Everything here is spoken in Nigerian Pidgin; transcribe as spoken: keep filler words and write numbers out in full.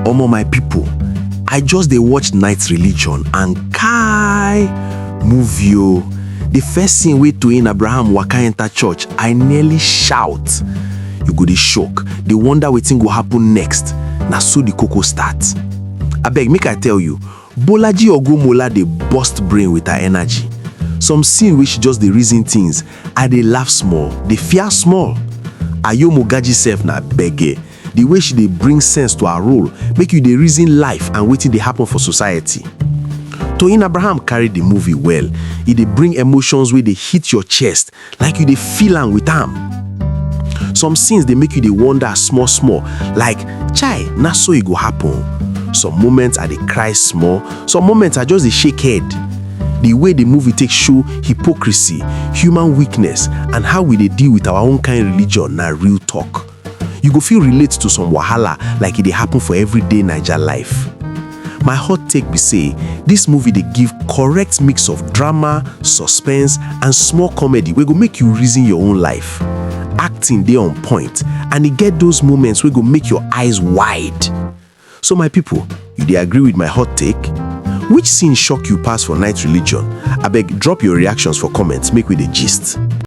Omo, my people, I just dey watch Night Religion and kai, movie o. The first scene wey Toyin Abraham waka enter church, I nearly shout. You go dey shock, dey wonder wetin go happen next. Na so the koko start. Abeg, make I tell you, Bolaji Ogunmola dey burst brain with her energy. Some scene wey she just dey reason things, I dey laugh small, dey fear small. Ayo Mogaji sef na gbege. The way she dey bring sense to her role, make you dey reason life and wetin dey happen for society. Toyin Abraham carry the movie well. E dey bring emotions wey dey hit your chest, like you dey feel am with am. Some scenes dey make you dey wonder small small, like, chai, na so e go happen. Some moments I dey cry small, some moments I just dey shake head. The way the movie take show hypocrisy, human weakness, and how we dey deal with our own kind religion na real talk. You go fit relate to some wahala like e dey happen for everyday Naija life. My hot take be say this movie dey give correct mix of drama, suspense, and small comedy wey go make you reason your own life. Acting dey on point, and e get those moments wey go make your eyes wide. So, my people, you dey agree with my hot take? Which scene shock you pass for Night Religion? Abeg, drop your reactions for comments, make we dey gist.